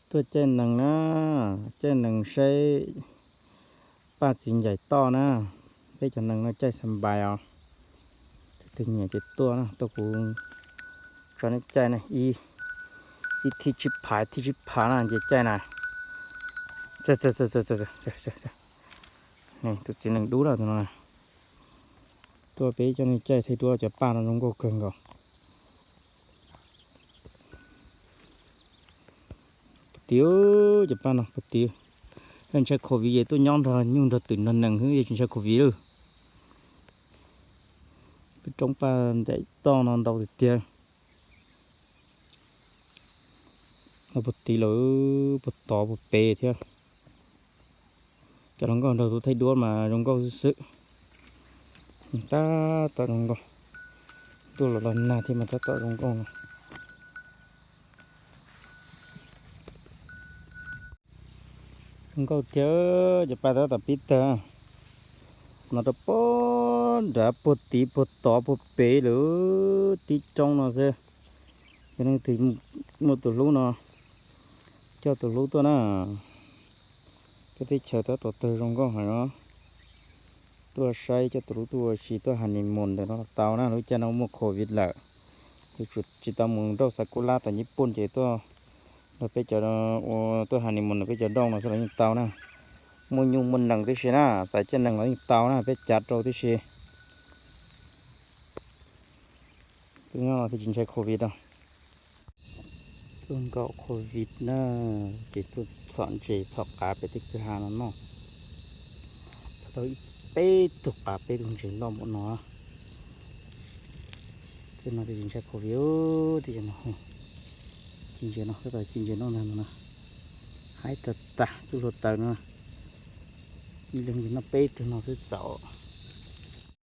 Tuaj caij nees na, caij nees saib Paj txiv ncaim toj na. Peb cov nees no caij xa npais os. Tus twg nyiam ces tuaj na, tuaj kuv tso nej caij na, ib thib tsib phav, thib tsib phav na ces caij na. Tus txiv nees dub lawm tus no. Tuaj peb coj nej caij thaij duab cov paj no zoo nkauj kawg nkaus. Puag tid, cov paj no puag tid. Yog ntshai covid ces tuaj nyob nrog nyuj nrog twm nrog nees xwb, yeej tsis ntshai covid lawm. Peb roob paj ncaim toj no ntau tiag tiag. Puag tid lawm, puag tod puag pem thiab. Cov hluas nkauj nrog tuaj thaij duab mas zoo nkauj xwb xwb. Tab tom zoo nkauj. Ntuj los los nag thiab mas tab tom zoo nkauj no. Zoo nkauj tiag, cov paj tab tom pib tawg. No rau puag nrad puag tid puag tod puag pem lawm, tib roob no xwb. Yog leej twg muaj tus hlub no, coj tus hlub tuaj na. Peb teb chaws tab tom tawg zoo nkauj heev os. Tuaj saib coj tus hlub tuaj ua si tuaj honeymoon ntawm no los tau na, lub caij no muaj covid lawm. Yus tsis tau mus nrauj sakula tom Nyij Pooj ces tuaj nrog peb cov, tuaj honeymoon ntawm peb cov dooj no xwb los yeej tau na. Muaj nyuj muaj nees tib si na, txais caij nees los yeej tau na, peb cav rau tib si. Tuaj nyob no thiaj tsis ntshai covid os. Tuaj nkaum covid na, ces tuaj txhom ntses txhom qav pem tej kwj ha no noj. Txhom tau ib peb tug qav peb tug ntses noj npaum no. Tej no thiaj tsis ntshai covid, tej no ci ntses no, tab tom ci ntses noj ntag no. Haib tag tag tub hluav taws no. Ib leeg ces noj peb tug no xwb txaus.